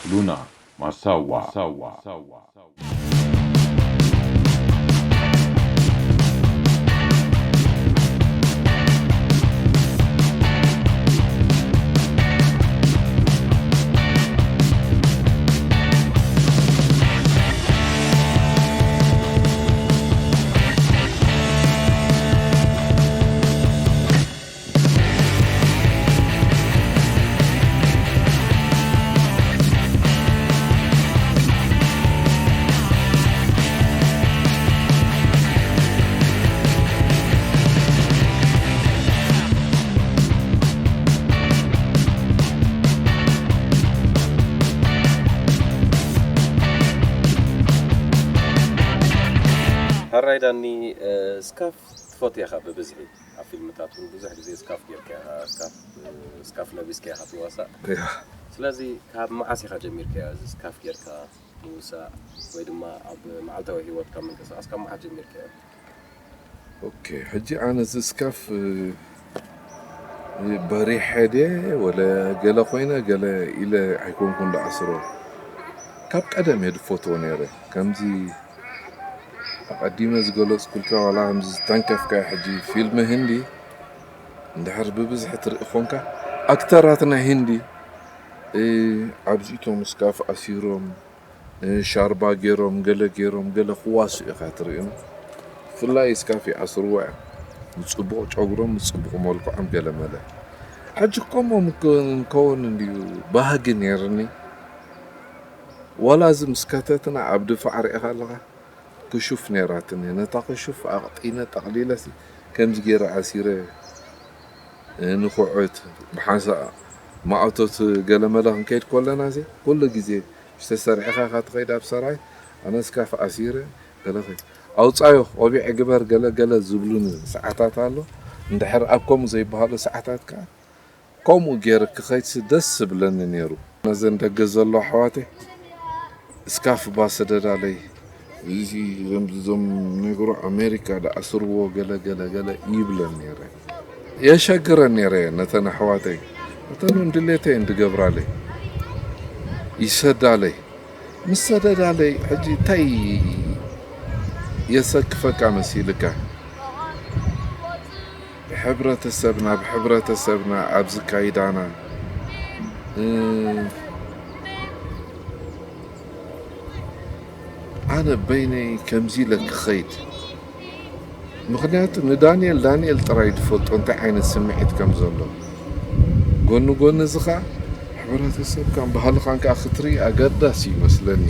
ሉና ማሳዋ። ሕራይ ዳኒ፣ እ፣ ስካፍ ትፈቱ ኢኻ ብብዝሒ። ኣብ ፊልምታት እውን ብዙሕ ግዜ ስካፍ ጌርካ ኢኻ፣ ስካፍ፣ እ፣ ስካፍ ለቢስካ ኢኻ ትዋሳእ። እያ። ስለዚ ካብ መዓስ ኢኻ ጀሚርካዮ እዚ ስካፍ ጌርካ ምውሳእ ወይ ድማ ኣብ መዓልታዊ ህይወትካ ምንቅስቓስ ካብ መዓስ ጀሚርካዮ? ኦኬ፣ ሕጂ ኣነ እዚ ስካፍ፣ እ፣ በሪሐ ድየ ወለ ገለ ኮይነ ገለ ኢለ ኣይኮንኩን ዝኣስሮ። ካብ ቀደም እየ ዝፈትዎ ነይረ። ከምዚ ኣቐዲመ ዝገለጽኩልካ ዋላ ከምዚ ዝተንከፍካዮ ሕጂ ፊልም ህንዲ እንድሕር ብብዝሒ ትርኢ ኮንካ ኣክተራት ናይ ህንዲ፣ እ፣ ኣብዚ እቶም ስካፍ ኣሲሮም፣ እ፣ ሻርባ ገይሮም፣ ገለ ገይሮም፣ ገለ ክዋሱ ኢኻ ትርእዮም። ብፍላይ ስካፍ ይኣስርዎ እዮም። ብጽቡቕ ጨጉሮም፣ ብጽቡቕ መልክዖም ገለ መለ። ሕጂ ከምኦም ክ-፣ ንከውን እንድዩ ባህጊ ነይርኒ። ዋላ እዚ ምስ ከተትና ኣብ ድፋዕ ርኢኻ ኣለኻ? ክሹፍ ነይራትኒ። ነታ ክሹፍ ኣቕጢነ ጠቕሊለሲ ከምዚ ገይረ ኣሲረ፣ እ፣ ንኹዕት ብሓንሳእ ማእቶት ገለ መለ ክንከይድ ከለናሲ ኩሉ ግዜ ዝተሰርዕኻ ኢኻ ትኸይድ ኣብ ሰራይ። ኣነ ስካፍ ኣሲረ ገለ ኸይድ ኣውጻዮ፣ ቆቢዕ ግበር፣ ገለ ገለ ዝብሉኒ ሰዓታት ኣሎ። እንድሕር ኣብ ከምኡ ዘይበሃሉ ሰዓታት ከኣ ከምኡ ገይረ ክኸይድሲ ደስ ዝብለኒ ነይሩ። ነዘን ደገ ዘሎ ኣሕዋተይ፣ እስካፍ እባ ስደዳለይ፣ እዚ ከምዚ እዞም ነገሩ ኣሜሪካ ደኣ ኣስርዎ ገለ ገለ ገለ ይብለን ነይረ። የሸግረን ነይረ ነተን ኣሕዋተይ። ነተን እውን ድሌተይ እየን ድገብራለይ። ይሰዳለይ። ምስ ሰደዳለይ ሕጂ እንታይ የሰክፈካ መሲልካ? ብሕብረተሰብና፣ ብሕብረተሰብና ኣብ ዝካይዳና፣ እ፣ ኣነ በይነይ ከምዚ ኢለ ክኸይድ። ምኽንያቱ ንዳንኤል፣ ዳንኤል ጥራይ ዝፈልጦ እንታይ ዓይነት ስምዒት ከም ዘሎ። ጎኒ ጎኒ እዚ ኸኣ ሕብረተሰብካን ባህልኻን ከኣ ክትርኢ ኣገዳሲ እዩ መስለኒ።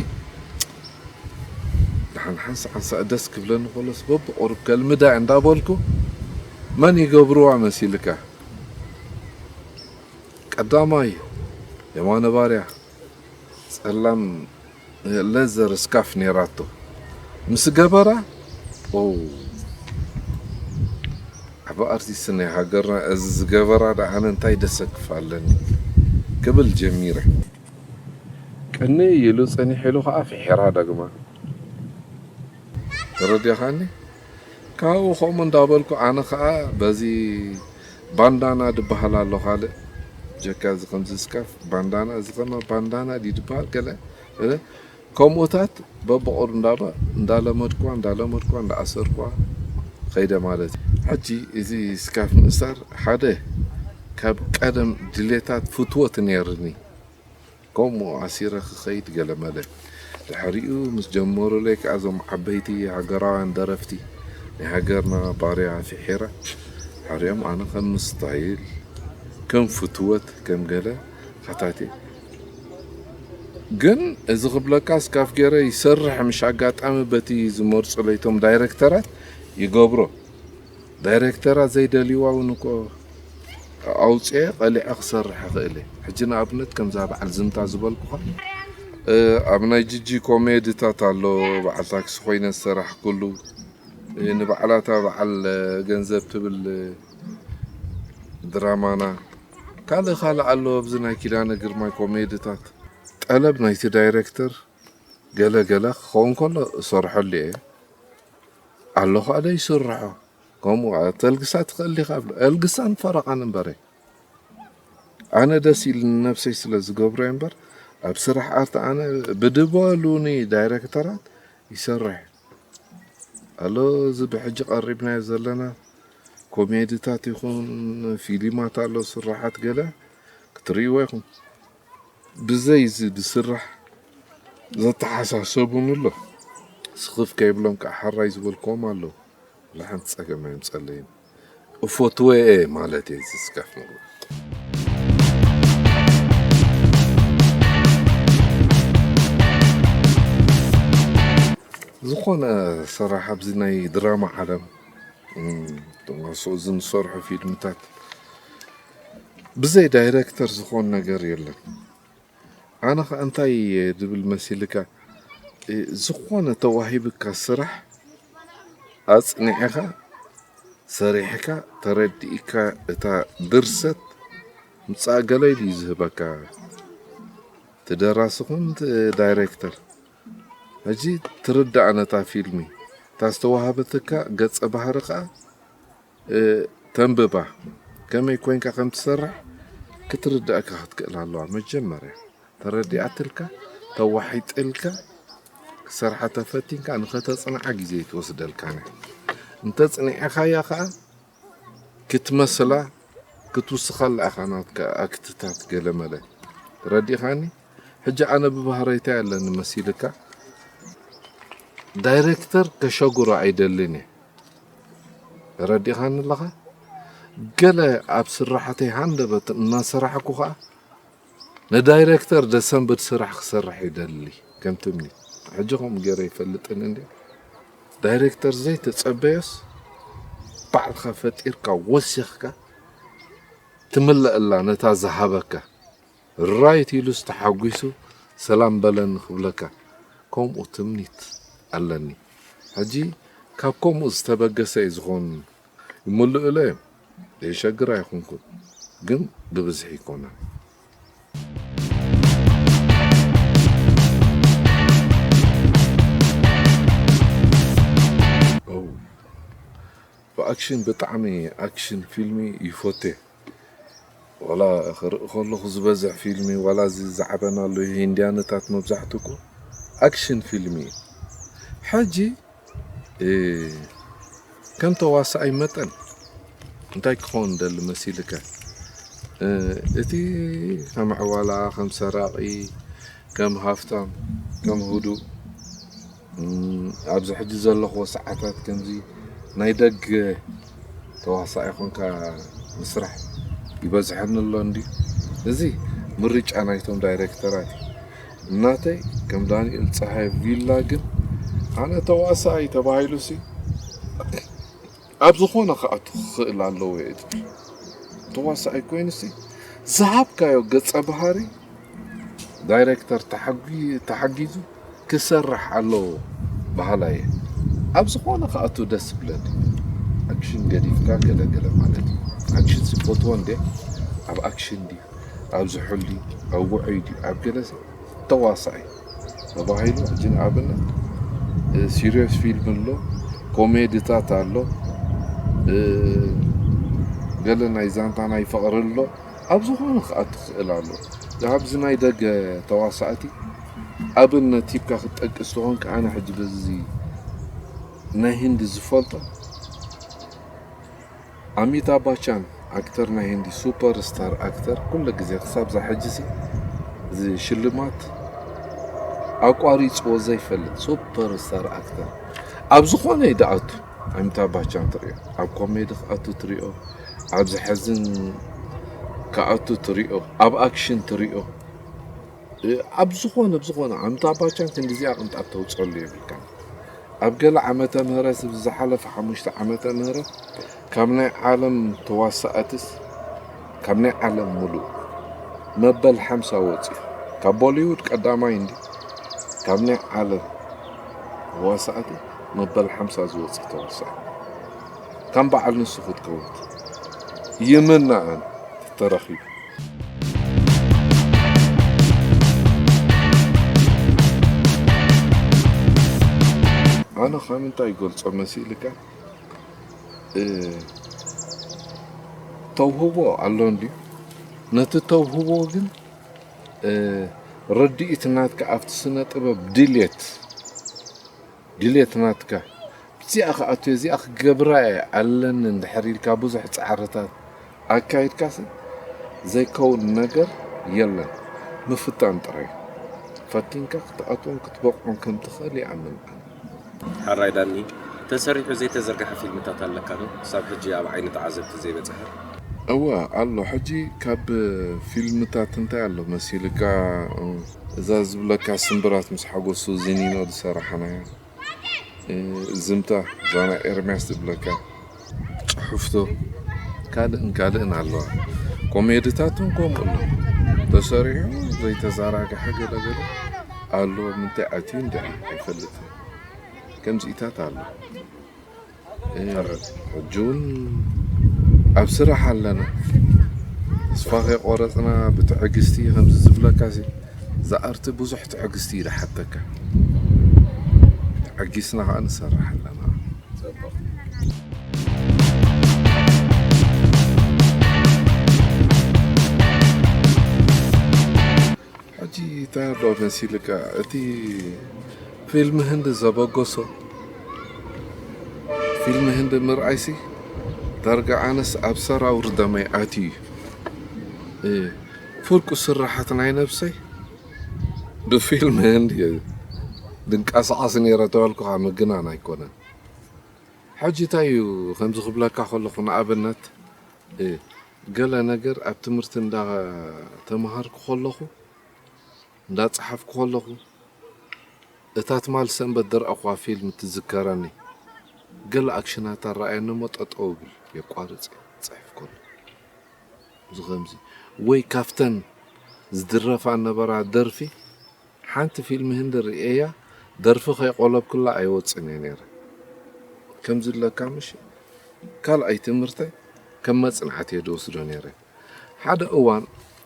ደሓን ሓንሳ ሓንሳ ደስ ክብለኒ ከሎስ በብቑሩብ ከልምዳ እንዳበልኩ መን ይገብርዋ መሲልካ? ቀዳማይ የማነ ባርያ ጸላም ሌዘር ስካፍ ኔራቶ ምስ ገበራ፣ ኦ፣ ዓቢ ኣርቲስት ናይ ሃገርና፣ እዚ ዝገበራ ደኣ ኣነ እንታይ ደሰክፍ ኣለኒ ክብል ጀሚረ። ቅንይ ኢሉ ጸኒሑ ኢሉ ኸኣ ፍሒራ ዳግማ። ተረዲኻኒ? ካብኡ ከምኡ እንዳበልኩ ኣነ ኸኣ በዚ ባንዳና ድበሃል ኣሎ ካልእ ጀካ እዚ ከምዚ ስካፍ ባንዳና፣ እዚ ኸማ ባንዳና ድዩ ድበሃል ገለ፣ ገለ ከምኡታት በብቑር እንዳበ-፣ እንዳለመድኳ፣ እንዳለመድኳ፣ እንዳኣሰርኳ ኸይደ ማለት እዩ። ሕጂ እዚ ስካፍ ምእሳር ሓደ ካብ ቀደም ድሌታት ፍትወት ነይርኒ። ከምኡ ኣሲረ ክኸይድ ገለመለ። ድሕሪኡ ምስ ጀመሩለይ ከኣ እዞም ዓበይቲ ሃገራውያን ደረፍቲ ናይ ሃገርና ባርያ ፍሒረ፣ ድሕሪኦም ኣነ ከም ስታይል፣ ከም ፍትወት፣ ከም ገለ ከታትየ። ግን እዚ ክብለካ ስካፍ ገይረ ይሰርሕ፣ ምሽ ኣጋጣሚ በቲ ዝመርጹለይ እቶም ዳይረክተራት ይገብሮ። ዳይሬክተራት ዘይደልይዋ እውን እኮ ኣውፅኤ ቀሊዐ ክሰርሕ እኽእል እየ። ሕጂ ንኣብነት ከምዛ በዓል ዝምታ ዝበልኩኻ፣ እ፣ ኣብ ናይ ጅጂ ኮሜድታት ኣሎ፣ በዓል ታክሲ ኮይነ ዝሰራሕኩሉ፣ እ፣ ንበዓላታ በዓል፣ እ፣ ገንዘብ ትብል፣ እ፣ ድራማና፣ ካልእ ካልእ ኣሎ ኣብዚ ናይ ኪዳነ ግርማይ ኮሜድታት። ጠለብ ናይቲ ዳይሬክተር ገለ ገለ ክኸውን ከሎ እሰርሐሉ እየ። ኣሎ ኸኣ ዶ ይስርሖ? ከምኡ ኣተልግሳ ትኽእል ዲኻ? እብሎ። ኣልግሳን ፈረቓን እምበረ። ኣነ ደስ ኢልኒ ነብሰይ ስለ ዝገብሮ እየ እምበር፣ ኣብ ስራሕ ኣርት ኣነ ብድበሉኒ ዳይሬክተራት ይሰርሕ። ኣሎ፣ እዚ ብሕጂ ቀሪብናዮ ዘለና ኮሜድታት ይኹን ፊልማት ኣሎ፣ ስራሓት ገለ ክትርእይዎ ኢኹም። ብዘይ እዚ ዝስራሕ ዘተሓሳሰቡን ኣሎ። ስኽፍ ከይብሎም ከዓ ሕራይ ዝበልክዎም ኣለዉ። ወላ ሓንቲ ጸገም ኣየምጸለይን። እፎትወ እየ ማለት እየ ዝስከፍ ምግቢ። ዝኾነ ስራሕ ኣብዚ ናይ ድራማ ዓለም፣ እም፣ እቶም ዝሰርሑ ፊልምታት ብዘይ ዳይሬክተር ዝኾን ነገር የለን። ኣነ ኸ እንታይ እየ ድብል መሲልካ? እ፣ ዝኾነ ተዋሂብካ ስራሕ ኣጽኒዕኻ፣ ሰሪሕካ፣ ተረዲእካ፣ እታ ድርሰት ምጻእ ገለ ኢሉ እዩ ዝህበካ። እቲ ደራሲ ኹን እቲ ዳይሬክተር። ሕጂ ትርዳእ ነታ ፊልሚ። እታ ዝተዋህበትካ ገጸ ባህሪ ኸኣ እ፣ ተንብባ። ከመይ ኮይንካ ከም ትሰርሕ ክትርዳእካ ክትክእል ኣለዋ። መጀመርያ ተረዲኣትልካ፣ ተዋሒጥልካ፣ ክሰርሓ ተፈቲንካ ንኸተጽንዓ ግዜ ይትወስደልካን እያ። እንተጽኒዕኻያ ኸኣ ክትመስላ፣ ክትውስኸላ ኢኻ ናትካ ኣክትታት ገለመለ። ተረዲእኻኒ? ሕጂ ኣነ ብባህረይታይ ኣለኒ መሲልካ? ዳይሬክተር ከሸጉሮ ኣይደልን እየ። ተረዲእኻኒ ኣለኻ? ገለ ኣብ ስራሕተይ ሃንደበት እናሰራሕኩ ኸኣ ንዳይሬክተር ደሰንብድ ስራሕ ክሰርሕ ይደሊ። ከም ትምኒት። ሕጂ ከምኡ ገይረ ይፈልጥን እንድየ። ዳይሬክተር ዘይተጸበዮስ ባዕልኻ ፈጢርካ ወሲኽካ ትምለኣላ ነታ ዝሃበካ። ራይት ኢሉስ ተሓጒሱ ሰላም በለኒ ክብለካ። ከምኡ ትምኒት ኣለኒ። ሕጂ ካብ ከምኡ ዝተበገሰ እዩ ዝኾን። ይምልኡለ እዮም። የሸግር ኣይኹንኩን። ግን ብብዝሒ ኣይኮነን። ኦ፣ ብኣክሽን ብጣዕሚ ኣክሽን ፊልሚ ይፎቴ። ዋላ ክርኢ ከለኹ ዝበዝሕ ፊልሚ፣ ዋላ እዚ ዝዓበናሉ ሂንድያንታት መብዛሕትኡ እኮ ኣክሽን ፊልሚ እዩ። ሕጂ፣ እ፣ ከም ተዋሳኣይ መጠን እንታይ ክኸውን ደሊ መሲልካ? እ፣ እቲ ከም ዕዋላ፣ ከም ሰራቒ፣ ከም ሃፍታም፣ ከም ህዱእ፣ እም፣ ኣብዚ ሕጂ ዘለኽዎ ሰዓታት ከምዚ ናይ ደገ ተዋሳኣይ ኾንካ ምስራሕ ይበዝሐኒ ኣሎ እንድዩ። እዚ ምርጫ ናይቶም ዳይሬክተራት እዩ። እናተይ ከም ዳንኤል ጸሃየ ቪላ ግን ኣነ ተዋሳኣይ ተባሂሉሲ ኣብ ዝኾነ ክኣቱ ክኽእል ኣለዎ እየ ዝብል። ተዋሳኣይ ኮይኑሲ ዝሃብካዮ ገጸ ባህሪ ዳይሬክተር ተሓጊ-፣ ተሓጊዙ ክሰርሕ ኣለዎ በሃላይ እየ። ኣብ ዝኾነ ክኣቱ ደስ ይብለኒ። ኣክሽን ገዲፍካ ገለ ገለ ማለት እዩ። ኣክሽን ዝፈትዎ እንዴ? ኣብ ኣክሽን ድዩ? ኣብ ዝሑል ድዩ? ኣብ ውዑይ ድዩ? ኣብ ገለ ተዋሳኣይ ተባሂሉ ሕጂ ንኣብነት፣ እ፣ ሲሪየስ ፊልም ኣሎ፣ ኮሜድታት ኣሎ፣ እ፣ ገለ ናይ ዛንታ ናይ ፍቕሪ ኣሎ። ኣብ ዝኾነ ክኣቱ ክኽእል ኣሎ። ኣብዚ ናይ ደገ ተዋሳእቲ ኣብነት ሂብካ ክትጠቅስ ተኾንካ፣ ኣነ ሕጂ በዚ ናይ ህንዲ ዝፈልጦ ኣሚታብ ባቻን፣ ኣክተር ናይ ህንዲ፣ ሱፐር ስታር ኣክተር፣ ኩሉ ግዜ ክሳብ እዛ ሕጂ ሲ እዚ ሽልማት ኣቋሪጽዎ ዘይፈልጥ ሱፐር ስታር ኣክተር። ኣብ ዝኾነ ይድኣቱ ኣሚታብ ባቻን ትሪኦ፣ ኣብ ኮሜዲ ክኣቱ ትሪኦ፣ ኣብ ዘሐዝን ክኣቱ ትሪኦ፣ ኣብ ኣክሽን ትሪኦ። እ፣ ኣብ ዝኾነ፣ ኣብ ዝኾነ ኣሚታብ ባቻን ክንዲዚኣ ቅንጣብ ተውጸሉ የብልካን። ኣብ ገለ ዓመተ ምህረት፣ እዚ ዝሓለፈ ሓሙሽተ ዓመተ ምህረት፣ ካብ ናይ ዓለም ተዋሳእትስ፣ ካብ ናይ ዓለም ሙሉእ መበል ሓምሳ ወጺኡ። ካብ ቦሊውድ ቀዳማይ እንዲ፣ ካብ ናይ ዓለም ተዋሳእቲ መበል ሓምሳ ዝወጽእ ተዋሳኢ። ከም በዓል ንሱ ክትከውን ይምነ ኣነ ተተረኺቡ። ኣነ ካብ ምንታይ ይገልጾ መሲልካ? እ፣ ተውህቦ ኣሎ እንድዩ። ነቲ ተውህቦ ግን፣ እ፣ ርድኢት ናትካ ኣብቲ ስነ ጥበብ ድልየት፣ ድልየት ናትካ፣ እዚኣ ክኣቱ፣ እዚኣ ክገብራ እየ ኣለኒ እንድሕር ኢልካ ብዙሕ ጻዕርታት ኣካይድካሲ ዘይከውን ነገር የለን። ምፍታን ጥራይ። ፈቲንካ ክትኣትዎን ክትበቕዖን ከም ትኽእል ይኣምን ኣነ። ሕራይ ዳኒ፣ ተሰሪሑ ዘይተዘርግሐ ፊልምታት ኣለካ ዶ? ክሳብ ሕጂ ኣብ ዓይኒ ተዓዘብቲ ዘይበጽሐ? እወ ኣሎ። ሕጂ ካብ ፊልምታት እንታይ ኣሎ መሲልካ? እዛ ዝብለካ ስምብራት ምስ ሓጎሱ ዚኒኖ ዝሰራሕናያ። እ፣ ዝምታ ዛና ኤርምያስ ዝብለካ። ጽሑፍቶ ካልእን ካልእን ኣለዋ። ኮሜድታት እውን ከምኡ ኣሎ። ተሰሪሑ ዘይተዛራግሐ ገለ ገለ ኣሎ። ምንታይ ኣትዩ እንድዒ ኣይፈልጥን። ከምዚኢታት ኣሎ። እ፣ ሕጂ እውን ኣብ ስራሕ ኣለና። ተስፋ ከይቆረጽና ብትዕግስቲ ከምዚ ዝብለካ ሲ፣ ዝኣርቲ ብዙሕ ትዕግስቲ እዩ ዝሓተካ። ተዓጊስና ከዓ ንሰርሕ ኣለና። ሕጂ እንታይ ኣሎ መሲልካ፣ እቲ ፊልም ህንዲ ዘበገሶ፣ ፊልም ህንዲ ምርኣይሲ ዳርጋ ኣነስ ኣብ ሰራውር ደመይ ኣትዩ እዩ። እ፣ ፍርቁ ስራሓት ናይ ነብሰይ ብፊልም ህንዲ እየ ድንቀሳቐስ ነይረ ተበልኩኻ ምግናን ኣይኮነን። ሕጂ እንታይ እዩ ከምዚ ክብለካ ከለኹ፣ ንኣብነት፣ እ፣ ገለ ነገር ኣብ ትምህርቲ እንዳተምሃርኩ ከለኹ፣ እንዳጸሓፍኩ ከለኹ፣ እታ ትማል ሰንበት ዝረኣኹዋ ፊልም ትዝከረኒ። ገለ ኣክሽናት ኣረኣየኒ እሞ ጠጠው እብል፣ የቋርጽ፣ ጽሕፍ ከሎ። እዚ ከምዚ። ወይ ካብተን ዝድረፋ ነበራ ደርፊ፣ ሓንቲ ፊልም ህንዲ ርእየያ፣ ደርፊ ከይቆለብኩላ ኣይወጽን እየ ነይረ። ከምዚ ኣለካ ምሽ፣ ካልኣይ ትምህርተይ ከም መጽናዕቲ እየ ዝወስዶ ነይረ። ሓደ እዋን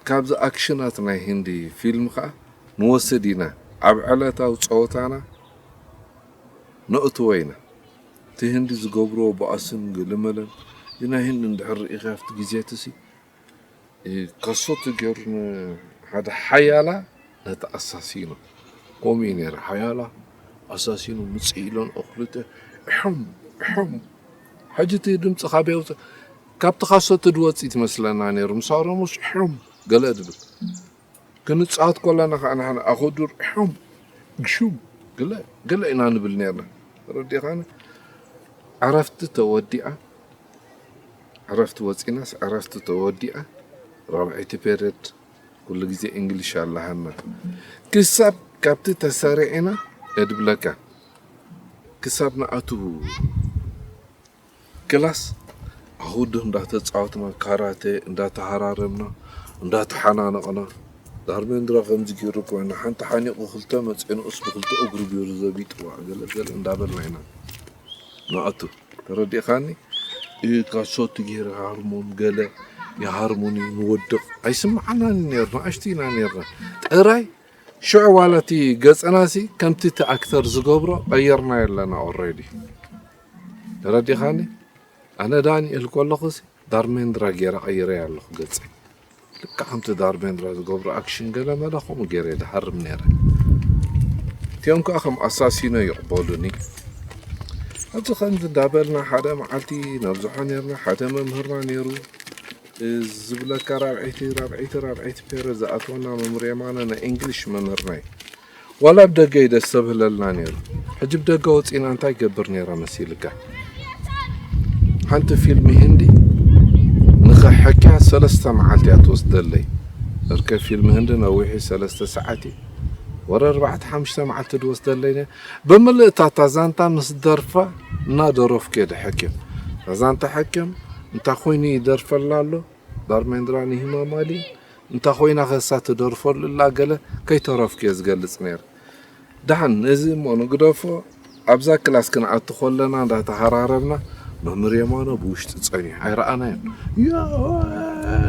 ካብዚ ኣክሽናት ናይ ህንዲ ፊልም ከኣ ንወስድ ኢና፣ ኣብ ዕለታዊ ጸወታና ነእትዎ ኢና። እቲ ህንዲ ዝገብርዎ ባእስን ግልመለን፣ እዚ ናይ ህንዲ እንድሕር ርኢኻ ኣብቲ ግዜ እቲ ሲ፣ እ፣ ካሶት ገይሩ ንሓደ ሓያላ ነቲ ኣሳሲኖ። ከምኡ እዩ ነይሩ። ሓያላ ኣሳሲኖ ምጽእ ኢሎን ኦክልተ እሑም፣ እሑም። ሕጂ እቲ ድምፂ ካበይ ኣውፅእ? ካብቲ ካሶት ድወፅእ ትመስለና ነይሩ። ምስ ኣሮሙስ እሑም ገለ ድብል። ክንፃወት ከለና ከዓ ንሕና ኣኸዱር እሑም፣ ግሹም፣ ገለ፣ ገለ ኢና ንብል ነይርና። ተረዲኻኒ? ዕረፍቲ ተወዲኣ፣ ዕረፍቲ ወፂናስ፣ ዕረፍቲ ተወዲኣ፣ ራብዐይቲ ፔርየድ ኩሉ ግዜ እንግሊሽ ኣለሃና። ክሳብ ካብቲ ተሰሪዕና እድብለካ፣ ክሳብ ንኣቱ ክላስ ኣኹድህ እንዳተፃወትና፣ ካራቴ እንዳተሃራረምና፣ እንዳተሓናነቕና፣ ዳርሜንድራ ከምዚ ገይሩ ኮይና፣ ሓንቲ ሓኒቑ ክልተ መፅኡ ንኡስ ብክልተ እግሩ ገይሩ ዘቢጥዋ፣ ገለ ገለ እንዳበልና ኢና ንኣቱ። ተረዲእኻኒ? እ፣ ካሶት ገይረ ሃርሞን ገለ የሃርሙኒ ንወድቕ። ኣይስምዓናን ነይሩ፣ ንኣሽቱ ኢና ነይርና። ጥራይ ሽዑ ዋላ እቲ ገፅናሲ ከምቲ እቲ ኣክተር ዝገብሮ ቀይርናዮ ኣለና ኦልሬዲ። ተረዲኻኒ? ኣነ ዳንኤል ከለኹሲ ዳርሜንድራ ገይረ ቀይረያ ኣለኹ ገፀይ። ልክዕ ከምቲ ዳርሜንድራ ዝገብሮ ኣክሽን ገለ መለ ከምኡ ገይረ ድሃርም ነይረ። እቲኦም ከዓ ከም ኣሳሲኖ ይቕበሉኒ። ኣብዚ ከምዚ እንዳበልና ሓደ መዓልቲ ነብዝሖ ነይርና። ሓደ መምህርና ነይሩ፣ እዚ ዝብለካ ራብዐይቲ፣ ራብዐይቲ፣ ራብዐይቲ ፔረ ዝኣትወና መምህር የማነ ናይ እንግሊሽ መምህርና እዩ። ዋላ ኣብ ደገ እዩ ደስተብህለልና ነይሩ። ሕጂ ብደገ ወፂእና እንታይ ገብር ነይረ መሲልካ? ሓንቲ ፊልም ህንዲ ንኸሕክያ ሰለስተ መዓልቲ እያ ትወስደለይ። እርከ ፊልም ህንዲ ነዊሑ ሰለስተ ሰዓት እዩ። ወረ ኣርባዕተ ሓሙሽተ መዓልቲ ድወስደለይ ነይሩ። ብምልእታ እታ ዛንታ ምስ ደርፋ እናደረፍኩ እየ ድሕክም። እታ ዛንታ ሕክም እንታይ ኮይኑ ይደርፈላ ኣሎ? ዳርሜንድራ ንሂማማሊ እንታይ ኮይና ከሳ ትደርፈሉ እላ ገለ ከይተረፍኩ እየ ዝገልጽ ነይረ። ደሓን ነዚ እሞ ንግደፎ፣ ኣብዛ ክላስ ክንኣቱ ከለና እንዳተሃራረብና መምህር የማነ ብውሽጢ ጸኒሑ ኣይረኣናዮን። ያ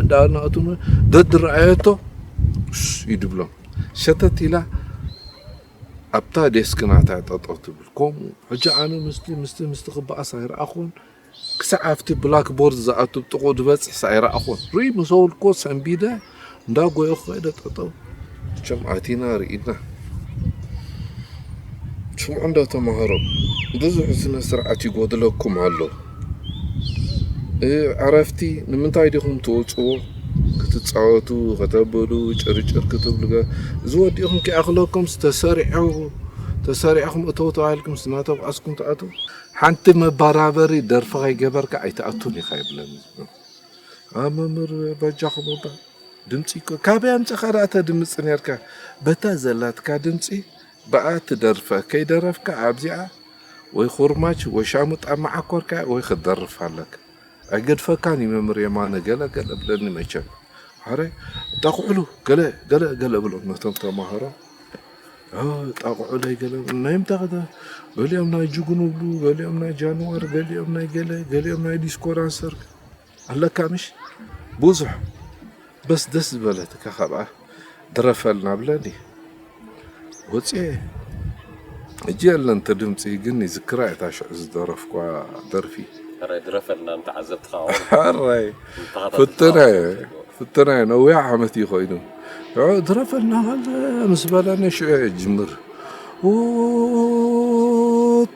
እንዳናቱ ደድረኣየቶ ስ ይድብሎም። ሸተት ኢላ ኣብታ ዴስክ ናታ ጠጠው ትብል። ከምኡ ሕጂ ኣነ ምስቲ ምስቲ ምስቲ ክበኣስ ኣይረኣኹን። ክሳዕ ኣብቲ ብላክ ቦርድ ዝኣቱ ጥቑ ዝበጽሕ ኣይረኣኹን። ርኢ ምስ በልኩ ሰንቢደ እንዳጎየኹ ከይደ ጠጠው። እቸም ኣቲና ርኢና። ስምዑ እንዶ ተማሃሮ፣ ብዙሕ ስነ ስርዓት ይጎድለኩም ኣሎ። እ፣ ዕረፍቲ ንምንታይ ዲኹም ትወፅዎ? ክትፃወቱ፣ ከተበሉ፣ ጭርጭር ክትብሉ ገ-፣ እዚ ወዲኹም ከይኣኽለኩምስ ተሰሪዑ-፣ ተሰሪዕኹም እተው ተባሂልኩምስ እናተብኣስኩም ትኣትዉ? ሓንቲ መባራበሪ ደርፊ ከይገበርካ ኣይትኣቱን ኢኻ ይብለኒ። ኣብ መምህር በጃኹም እባ ድምፂ እኮ ካበይ ኣምፂኻ ደኣ ተድምፂ ነርካ? በታ ዘላትካ ድምፂ ብኣ ትደርፈ። ከይደረፍካ ኣብዚኣ ወይ ኹርማች ወይ ሻሙጣ መዓኮርካ ወይ ክትደርፍ ኣለካ። ኣይገድፈካን እዩ መምህር የማነ ገለ ገለ ብለኒ መቸም። ሓረ ጣቑዕሉ ገለ ገለ ገለ ብሎም ነቶም ተማሃሮ። ጣቑዑለይ ገለ ናይ ምታኸተ ገሊኦም ናይ ጅጉኑ ብሉ፣ ገሊኦም ናይ ጃንዋር፣ ገሊኦም ናይ ገለ፣ ገሊኦም ናይ ዲስኮ ዳንሰር ኣለካ ምሽ? ብዙሕ በስ ደስ ዝበለትካ ካብኣ ድረፈልና ብለኒ። ወፅየ እጂ የለን እቲ ድምፂ ግን ይዝክራ እታ ሽዑ ዝደረፍኳ ደርፊ። ሕራይ ድረፈልና ንተዓዘብትኻ። ሕራይ ተኸታተልቲ ፍትናዮ፣ ፍትናዮ ነዊሕ ዓመት እዩ ኮይኑ። ሽዑ ድረፈልና ከለ ምስ በለኒ ሽዑ እየ ጅምር። ኦ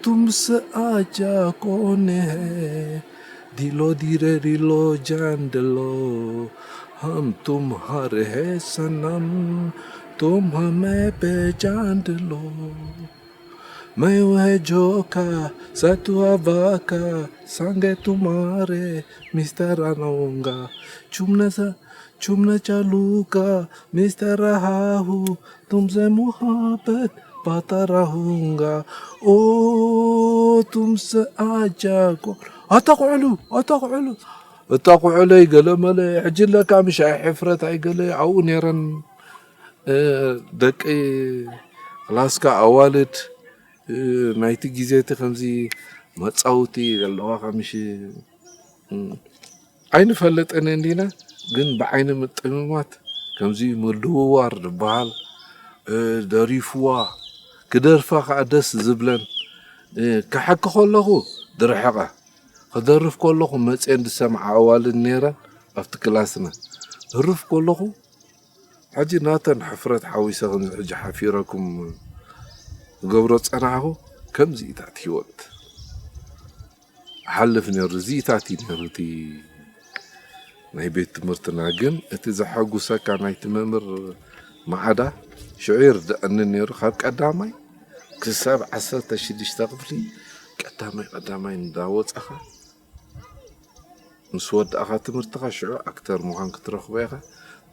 ቱምሰ ኣጃ ኮኔ ዲሎ ዲረ ዲሎ ጃንድሎ ሃም ቱም ሃር ሄ ሰናም ቱም ሃመ ቤ ጃንድሎ መይ ወጆካ ሳቱ ኣባካ ሳንገ ቱማሬ ሚስተር ኣናውንጋ ቹምነሰ ቹምነ ቻሉካ ሚስተር ሃሁ ቱምሰ ሙሃበት ባታራሁንጋ ኦ ቱምሰ ኣጃኮ ኣታኩዕሉ ኣታኩዕሉ እታኩዕለይ ገለመለ ሕጂ ለካ ምሽ ኣይ ሕፍረት ኣይገለ ኣብኡ ነይረን እ፣ ደቂ ክላስካ ኣዋልድ እ፣ ናይቲ ግዜ እቲ ከምዚ መፃውቲ ዘለዋ ከምሽ እ፣ ኣይንፈልጥን እንዲና ግን ብዓይኒ ምጥምማት ከምዚ ምድውዋር ዝበሃል እ፣ ደሪፍዋ ክደርፋ ከዓ ደስ ዝብለን እ፣ ክሓኪ ከለኹ ድርሕቐ ክደርፍ ከለኹ መፅየን ዝሰምዓ ኣዋልድ ነይረን ኣብቲ ክላስና ህርፍ ከለኹ ሕጂ ናተን ሕፍረት ሓዊሰ ከምዚ ሕጂ ሓፊረኩም ዝገብሮ ጸናሕኹ ከምዚ ኢታት ህይወት ሓልፍ ነይሩ እዚ ኢታት እዩ ነይሩ እቲ ናይ ቤት ትምህርትና ግን እቲ ዘሐጉሰካ ናይቲ መምህር ማዓዳ ሽዑ ይርድኣኒ ነይሩ ካብ ቀዳማይ ክሳብ ዓሰርተ ሽዱሽተ ክፍሊ ቀዳማይ ቀዳማይ እንዳወጻኻ ምስ ወዳእኻ ትምህርትኻ ሽዑ ኣክተር ምዃን ክትረኽቦ ኢኻ።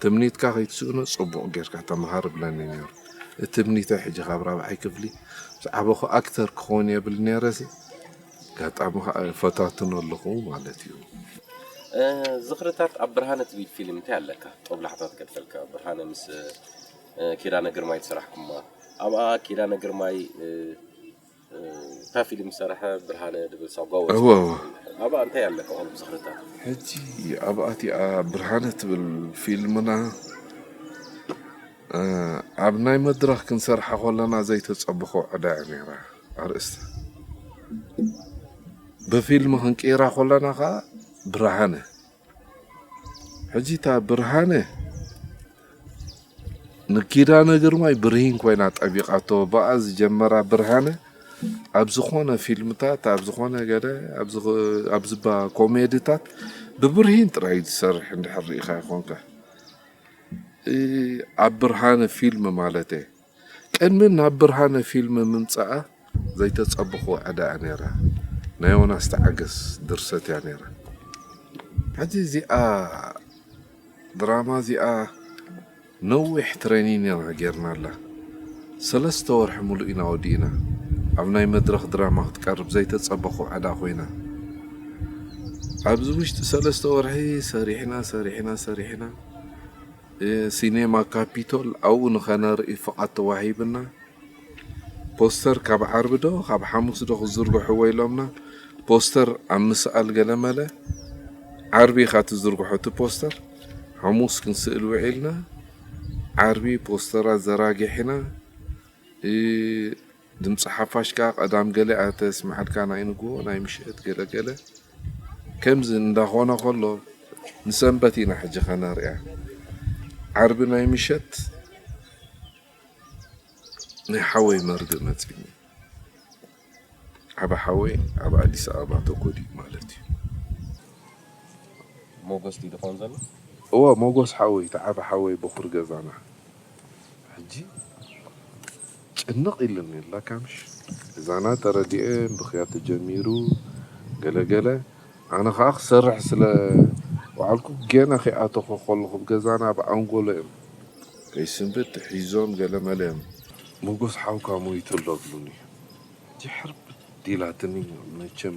ትምኒትካ ከይትስእኖ ጽቡቕ ጌርካ ተምሃር እብለኒ ነይሩ። እቲ ትምኒተይ ሕጂ ካብ ራብዓይ ክፍሊ ምስ ዓበኹ ኣክተር ክኸውን እየ ብል ነይረሲ ኣጋጣሚ ኸኣ እፈታትኖ ኣለኹ ማለት እዩ። እ፣ ዝኽርታት ኣብ ብርሃነ ትብል ፊልም እንታይ ኣለካ? ጦብላሕታ ትገድፈልካ ብርሃነ ምስ እ፣ ኪዳነ ግርማይ ትስራሕኩማ ኣብኣ ኪዳነ ግርማይ እ፣ እታ ፊልም ዝሰርሐ ብርሃነ ድብል ሳጓ ወፂ እወ እወ ኣብኣ እንታይ ኣለካ ቁሩብ ዝኽርታት? ሕጂ ኣብኣ እቲኣ ብርሃነ ትብል ፊልምና እ፣ ኣብ ናይ መድረኽ ክንሰርሓ ከለና ዘይተፀበኾ ዕዳ እያ ነይራ ኣርእስታ ብፊልም ክንቅይራ ከለና ከዓ ብርሃነ ሕጂ እታ ብርሃነ ንኪዳነ ግርማይ ብርሂን ኮይና ጠቢቓቶ ብኣ ዝጀመራ ብርሃነ ኣብ ዝኾነ ፊልምታት ኣብ ዝኾነ ገለ ኣብ ዝባ ኮሜድታት ብብርሂን ጥራይ ዝሰርሕ እንድሕር ርኢኻ ይኾንካ ኣብ ብርሃነ ፊልም ማለት እየ ቅድሚ ናብ ብርሃነ ፊልም ምምጻኣ ዘይተጸበኹ ዕዳ እያ ነይራ። ናይ ዮናስ ተዓገስ ድርሰት እያ ነይራ። ሕጂ እዚኣ ድራማ እዚኣ ነዊሕ ትሬኒን ኢና ጌርናላ። ሰለስተ ወርሒ ሙሉእ ኢና ወዲእና። ኣብ ናይ መድረኽ ድራማ ክትቀርብ ዘይተጸበኹ ዕዳ ኮይና። ኣብዚ ውሽጢ ሰለስተ ወርሒ ሰሪሕና ሰሪሕና ሰሪሕና ሲኔማ ካፒቶል ኣብኡ ንኸነርኢ ፍቓድ ተዋሂብና። ፖስተር ካብ ዓርቢ ዶ ካብ ሓሙስ ዶ ክዝርግሕዎ ኢሎምና። ፖስተር ኣብ ምስኣል ገለ መለ ዓርቢ ኢኻ ትዝርግሖ እቲ ፖስተር። ሓሙስ ክንስእል ውዒልና። ዓርቢ ፖስተራት ዘራጊሕና። ድምፂ ሓፋሽ ከዓ ቀዳም ገለ ኣተስምዓልካ ናይ ንግሆ ናይ ምሸት ገለ ገለ ከምዚ እንዳኾነ ከሎ ንሰንበት ኢና ሕጂ ከነርእያ። ዓርቢ ናይ ምሸት ናይ ሓወይ መርድእ መጺኒ። ዓቢ ሓወይ ኣብ ኣዲስ ኣበባ ተጎዲኡ ማለት እዩ። ሞጎስ ድዩ ዝኾን ዘሎ? እወ፣ ሞጎስ ሓወይ፣ እቲ ዓቢ ሓወይ፣ በኹር ገዛና። ሕጂ ጭንቕ ኢሉኒ ኣለካ ምሽ? ገዛና ተረዲኤ፣ ብኽያት ተጀሚሩ፣ ገለገለ። ኣነ ኸዓ ክሰርሕ ስለ ወዓልኩ፣ ገና ከይኣተኹ ከለኹ፣ ብገዛና ብኣንጎሎ እዮም። ከይስንብድ ሒዞም ገለ መለ እዮም። ሞጎስ ሓውካ ሞይቱ ኣሎ ብሉኒ። ሕጂ ሕርብ ኢላትኒ። መቸም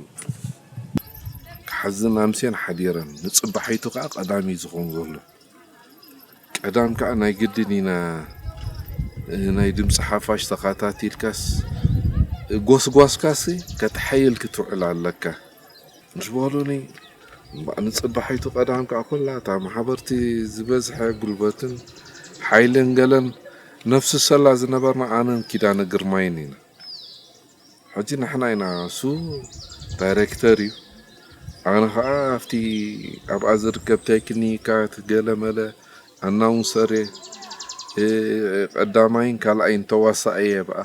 ክሓዝን ኣምስየን ሓዲረን። ንጽባሒቱ ከኣ ቀዳም እዩ ዝኸውን ዘሎ። ቀዳም ከኣ ናይ ግድን ኢና፣ ናይ ድምጺ ሓፋሽ ተኸታቲልካስ፣ ጎስጓስካሲ ከተሓይል ክትውዕል ኣለካ። ምስ በሉኒ፣ እምበኣር ንጽባሒቱ ቀዳም ከኣ ኩላ እታ ማሕበርቲ ዝበዝሐ ጉልበትን ሓይልን ገለን ነፍስሰላ ዝነበርና ኣነን ኪዳነ ግርማይን ኢና። ሕጂ ንሕና ኢና፣ እሱ ዳይሬክተር እዩ። ኣነ ኸኣ ኣብቲ ኣብኣ ዝርከብ ቴክኒካት ገለመለ ኣናውንሰር እየ። እ፣ ቀዳማይን ካልኣይን ተዋሳኢ እየ ብኣ።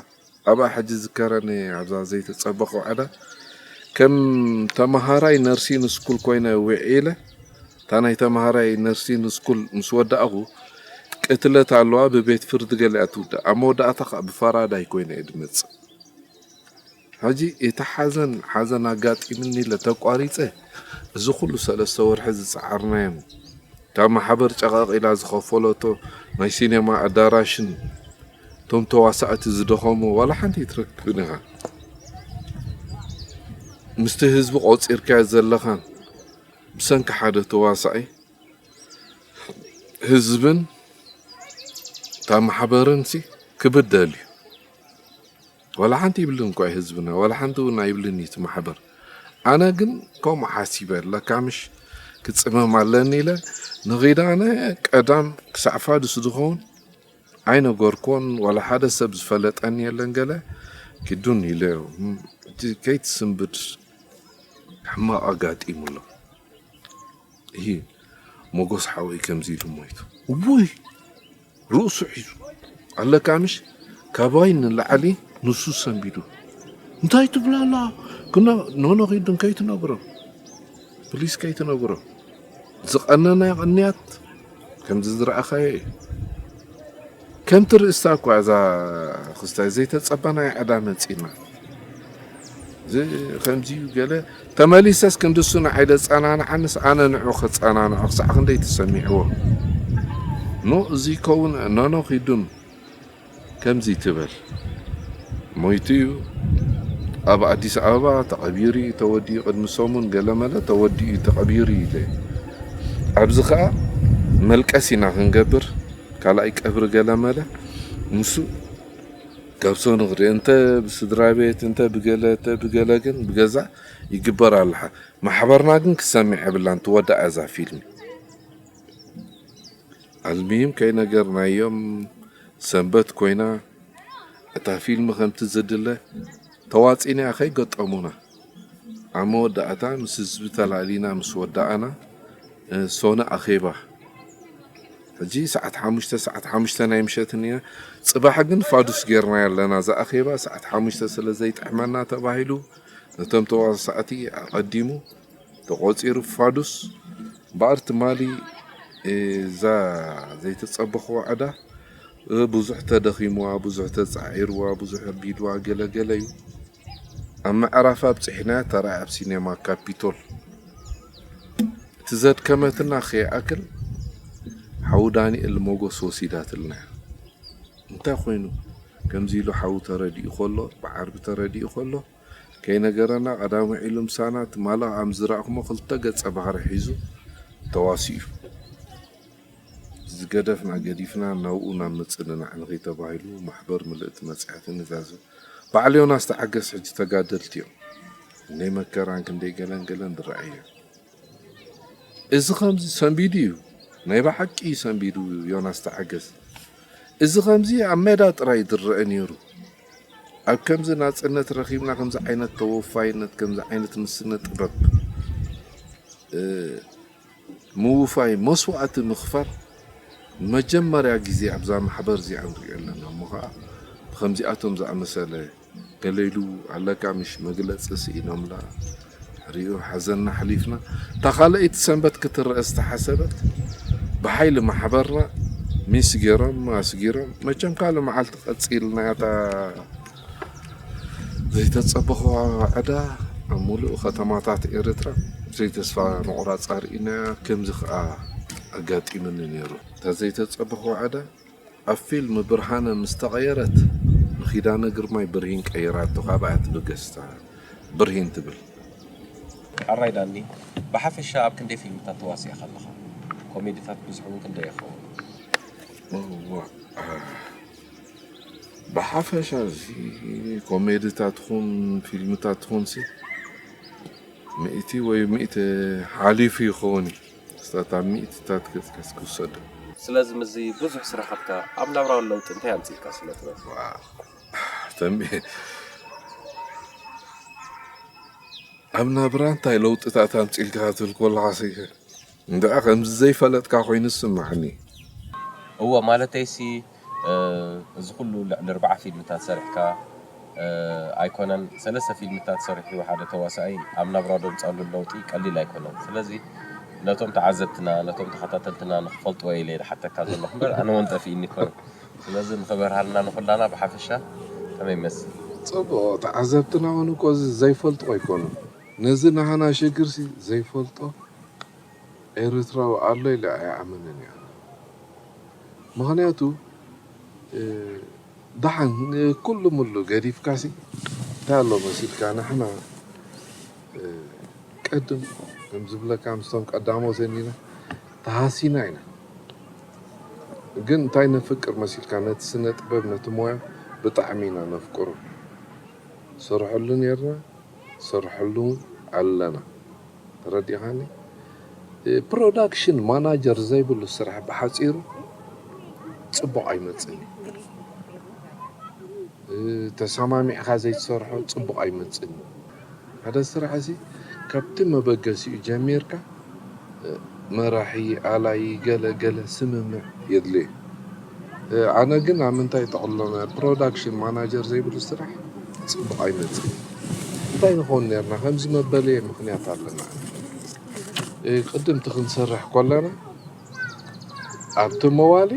ኣብኣ ሕጂ ዝከረኒ ኣብዛ ዘይተጸበኹ ዓዳ ከም ተመሃራይ ነርሲን ስኩል ኮይነ ውዒለ። እታ ናይ ተመሃራይ ነርሲን ስኩል ምስ ወዳእኹ ቅትለት ኣለዋ፣ ብቤት ፍርዲ ገሊኣ ትውዳእ። ኣብ መወዳእታ ኸኣ ብፈራዳይ ኮይነ እየ ድመጽእ። ሕጂ እቲ ሓዘን፣ ሓዘን ኣጋጢምኒ ኢለ ተቋሪጸ፣ እዚ ኩሉ ሰለስተ ወርሒ ዝጸዓርናዮም፣ እታ ማሕበር ጨቐቕ ኢላ ዝኸፈለቶ ናይ ሲኔማ ኣዳራሽን እቶም ተዋሳእቲ ዝደኸሙ ዋላ ሓንቲ ኣይትረክብን ኢኻ። ምስቲ ህዝቢ ቆጺርካዮ ዘለኻን ብሰንኪ ሓደ ተዋሳኢ ህዝብን እታ ማሕበርን ሲ ክብደል እዩ። ዋላ ሓንቲ ይብልን እኳ ህዝብና፣ ዋላ ሓንቲ እውን ኣይብልን እዩ እቲ ማሕበር። ኣነ ግን ከምኡ ሓሲበ ኣለካ ምሽ ክጽመም ኣለኒ ኢለ ንኺዳነ ቀዳም ክሳዕ ፋዱስ ዝኸውን ኣይነገርኩዎን፣ ዋላ ሓደ ሰብ ዝፈለጠኒ የለን። ገለ ኪዱን ኢለ፣ እም፣ እቲ ከይትስንብድ ሕማቕ ኣጋጢሙ ኣሎ። እሂ፣ ሞጎስ ሓወይ ከምዚ ኢሉ ሞይቱ። እውይ! ርእሱ ሒዙ ኣለካ ምሽ? ካባይ ንላዕሊ ንሱ ሰንቢዱ። እንታይ ትብላ ኣላ? ክነ-፣ ኖኖ ኺድን ከይትነግሮ። ፕሊስ ከይትነግሮ። ዝቐነና ቅንያት ከምዚ ዝረኣኻዮ እዩ። ከምቲ ርእስታ እኳ እዛ ክስታይ ዘይተጸበናዮ ዕዳ መጺና። እዚ ከምዚ እዩ ገለ ተመሊሰስ ክንድሱ ንዓይ ደጸናንዓንስ ኣነ ንዑ ከጸናንዖ ክሳዕ ክንደይ ተሰሚዕዎ። ኖ እዚ ይከውን ኖኖ ኺዱን ከምዚ ትበል። ሞይቱ እዩ። ኣብ ኣዲስ ኣበባ ተቐቢሩ እዩ ተወዲኡ፣ ቅድሚ ሰሙን ገለመለ ተወዲኡ እዩ ተቐቢሩ ኢለ። ኣብዚ ኸኣ መልቀስ ኢና ክንገብር፣ ካልኣይ ቀብሪ ገለመለ። ንሱ ካብ ሰኑ ክርኢ፣ እንተ ብስድራ ቤት፣ እንተ ብገለ፣ እንተ ብገለ ግን ብገዛ ይግበር ኣለሓ። ማሕበርና ግን ክሰምዕ የብላን፣ ትወዳእ እዛ ፊልም። ኣልሚም ከይነገርናዮም ሰንበት ኮይና እታ ፊልም ከምቲ ዝድለ ተዋጺና ከይገጠሙና። ኣብ መወዳእታ ምስ ህዝቢ ተላሊና ምስ ወዳእና፣ እ፣ ሶነ ኣኼባ። ሕጂ ሰዓት ሓሙሽተ፣ ሰዓት ሓሙሽተ ናይ ምሸት እኒኣ። ጽባሕ ግን ፋዱስ ጌርና ኣለና። እዛ ኣኼባ ሰዓት ሓሙሽተ ስለ ዘይጥዕመና ተባሂሉ ነቶም ተዋሳእቲ ኣቐዲሙ ተቖጺሩ ፋዱስ። እምበኣር ትማሊ እዛ ዘይተጸበኽዋ ዕዳ፣ እ፣ ብዙሕ ተደኺምዋ፣ ብዙሕ ተጻዒርዋ፣ ብዙሕ ኣቢድዋ፣ ገለ ገለ እዩ። ኣብ ምዕራፍ ኣብጺሕናያ ተራእያ ኣብ ሲኔማ ካፒቶል። እቲ ዘድከመትና ከይኣክል ሓው ዳንኤል ሞጎስ ወሲዳትልና እያ። እንታይ ኮይኑ ከምዚ ኢሉ ሓው ተረዲኡ ከሎ፣ ብዓርቢ ተረዲኡ ከሎ፣ ከይነገረና ቀዳም ውዒሉ ምሳና ትማሊ ኣብ ዝረኣኹሞ ክልተ ገጸ ባህሪ ሒዙ ተዋሲኡ። ዝገደፍና ገዲፍና ናብኡ ናብ ምጽንናዕ ንኺድ ተባሂሉ ማሕበር ምልእቲ መጺኣትኒ እዛ ዝ-፣ በዓል ዮናስ ተዓገስ ሕጂ ተጋደልቲ እዮም። ክንደይ መከራን ክንደይ ገለን ገለን ዝረኣየ። እዚ ከምዚ ሰንቢዱ እዩ። ናይ ብሓቂ እዩ ሰንቢዱ ዮናስ ተዓገስ። እዚ ከምዚ ኣብ ሜዳ ጥራይ ዝረአ ነይሩ። ኣብ ከምዚ ናጽነት ረኺብና ከምዚ ዓይነት ተወፋይነት፣ ከምዚ ዓይነት ምስነ ጥበብ ምውፋይ መስዋእቲ ምኽፋል መጀመርያ ግዜ ኣብዛ ማሕበር እዚኣ ንሪኦ ኣለና። እሞ ኸዓ ብኸምዚኣቶም ዝኣመሰለ ገለ ኢሉ ኣለካ ምሽ መግለፂ ስኢኖምላ ሪኡ ሓዘንና ኣሕሊፍና። እታ ካልኣይቲ ሰንበት ክትረአ ዝተሓሰበት ብሓይሊ ማሕበርና ሚስ ገይሮም ኣስጊሮም። መቸም ካልእ መዓልቲ ቀፂልና እታ ዘይተፀበኽዋ ዕዳ ኣብ ሙሉእ ከተማታት ኤርትራ ዘይተስፋ ምቑራፅ ኣርኢና። ከምዚ ከዓ ኣጋጢሙኒ ነይሩ። እታ ዘይተፀበኽዋ ዕዳ ኣብ ፊልም ብርሃነ ምስ ተቐየረት ንኪዳነ ግርማይ ብርሂን ቀይራቶ። ካብኣ ትብገስታ ብርሂን ትብል። ኣራይ ዳኒ፣ ብሓፈሻ ኣብ ክንደይ ፊልምታት ተዋሲእካ ኣለኻ? ኮሜዲታት ብዝሑ እውን ክንደይ ይኸውን? እዋ፣ ብሓፈሻ እዚ ኮሜዲታት ኹን ፊልምታት ኹን ሲ ሚእቲ ወይ ሚእቲ ሓሊፉ ይኸውን እዩ። ክስታት ኣብ ሚእትታት ገጽካስ ክውሰዱ። ስለዚ ምስዚ ብዙሕ ስራሓትካ ኣብ ናብራዊ ለውጢ እንታይ ኣምጺእልካ ስነ ጥበብ? ተንቢ ኣብ ናብራ እንታይ ለውጥታት ኣምጺእልካ ትብል ከለኻ ሲ እንድዓ ከምዚ ዘይፈለጥካ ኮይኑ ዝስምዓኒ። እወ ማለተይሲ እዚ ኩሉ ልዕሊ ኣርብዓ ፊልምታት ሰሪሕካ ኣይኮነን፣ ሰለስተ ፊልምታት ሰሪሑ ሓደ ተዋሳኣይ ኣብ ናብራ ደምፀሉ ለውጢ ቀሊል ኣይኮነን። ስለዚ ነቶም ተዓዘብትና ነቶም ተኸታተልትና ንክፈልጥዎ ኢለ ዝሓተካ ዘለኹ እምበር ኣነ እውን ጠፊእኒ ይኮነን። ስለዚ ንክበርሃልና ንኩላና ብሓፈሻ ከመይ ይመስል? ፅቡቕ ተዓዘብትና እውን እኮ እዚ ዘይፈልጡ ኣይኮኑን። ነዚ ናህና ሽግርሲ ዘይፈልጦ ኤርትራዊ ኣሎ ኢለ ኣይኣምንን እየ። ምኽንያቱ ደሓን ኩሉ ሙሉ ገዲፍካሲ እንታይ ኣሎ መሲልካ ንሕና ቀድም ከም ዝብለካ ምስቶም ቀዳሞት ዘኒና ተሃሲና ኢና። ግን እንታይ ነፍቅር መሲልካ ነቲ ስነ ጥበብ ነቲ ሞያ ብጣዕሚ ኢና ነፍቅሮ። ሰርሐሉ ኔርና ሰርሐሉ ኣለና። ተረዲኻኒ? ፕሮዳክሽን ማናጀር ዘይብሉ ስራሕ ብሓፂሩ ፅቡቕ ኣይመፅን እዩ። ተሰማሚዕኻ ዘይትሰርሖ ፅቡቕ ኣይመፅን እዩ። ሓደ ስራሕ እዚ ካብቲ መበገሲኡ ጀሚርካ መራሒ፣ ኣላይ፣ ገለ ገለ ስምምዕ የድልዮ። ኣነ ግን ኣብ ምንታይ ጠቕልሎ ፕሮዳክሽን ማናጀር ዘይብሉ ስራሕ ፅቡቕ ኣይመፅን። እንታይ ንኸውን ነርና ከምዚ መበለየ ምኽንያት ኣለና። ቅድምቲ ክንሰርሕ ከለና ኣብቲ መዋሊ፣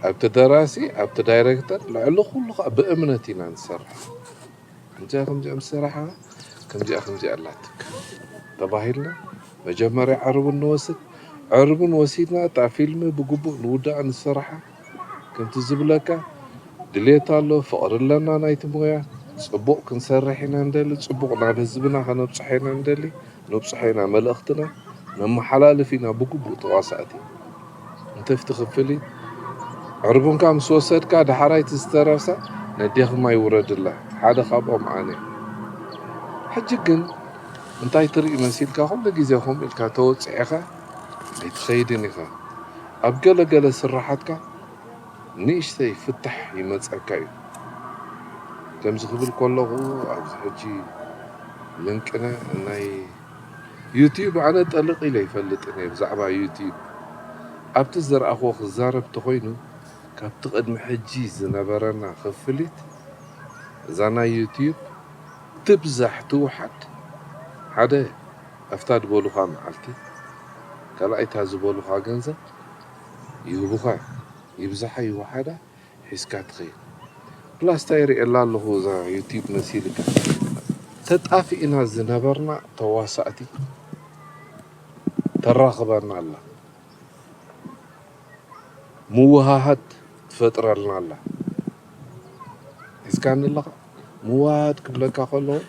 ኣብቲ ደራሲ፣ ኣብቲ ዳይሬክተር ልዕሊ ኩሉ ከዓ ብእምነት ኢና ንሰርሕ። ከምዚኣ ከምዚኣ ምስ ሰራሕኻ ከምዚኣ ከምዚኣ ኣላትካ ተባሂልና መጀመርያ ዕርቡን ንወስድ። ዕርቡን ወሲድና እታ ፊልሚ ብግቡእ ንውድኣ ንሰርሓ። ከምቲ ዝብለካ ድሌት ኣሎ፣ ፍቕሪ ኣለና ናይቲ ሞያ። ፅቡቕ ክንሰርሕ ኢና ንደሊ፣ ፅቡቕ ናብ ህዝብና ከነብፅሖ ኢና ንደሊ። ነብፅሖ ኢና መልእኽትና ነመሓላልፍ ኢና ብግቡእ ተዋሳእቲ። እንትፍቲ ክፍሊት ዕርቡንካ ምስ ወሰድካ ዳሕራይ እቲ ዝተረፈ ነዴኽማ ይውረድላ ሓደ ካብኦም ኣነ። ሕጂ ግን እንታይ ትርኢ መሲልካ ኩሉ ግዜ ከምኡ ኢልካ ተወፅዒኻ ኣይትኸይድን ኢኻ። ኣብ ገለ ገለ ስራሓትካ ንእሽተይ ፍታሕ ይመፀካ እዩ። ከምዚ ክብል ከለኹ ኣብዚ ሕጂ ልንቅነ ናይ ዩትዩብ ኣነ ጠልቕ ኢለ ይፈልጥን እየ ብዛዕባ ዩትዩብ ኣብቲ ዝረኣኽዎ ክዛረብ ተኾይኑ ካብቲ ቅድሚ ሕጂ ዝነበረና ክፍሊት እዛ ናይ ዩትዩብ ትብዛሕ ትውሓድ ሓደ ኣብታ ዝበሉኻ መዓልቲ ካልኣይታ ዝበሉኻ ገንዘብ ይህቡኻ ይብዛሓ ይውሓዳ ሒዝካ ትኸይድ። ፕላስ እንታይ ርእየላ ኣለኹ እዛ ዩቲብ መሲልካ ተጣፊእና ዝነበርና ተዋሳእቲ ተራኽበና ኣላ። ምውሃሃድ ትፈጥረልና ኣላ። ሒዝካኒ ኣለኻ ምውሃሃድ ክብለካ ከለኹ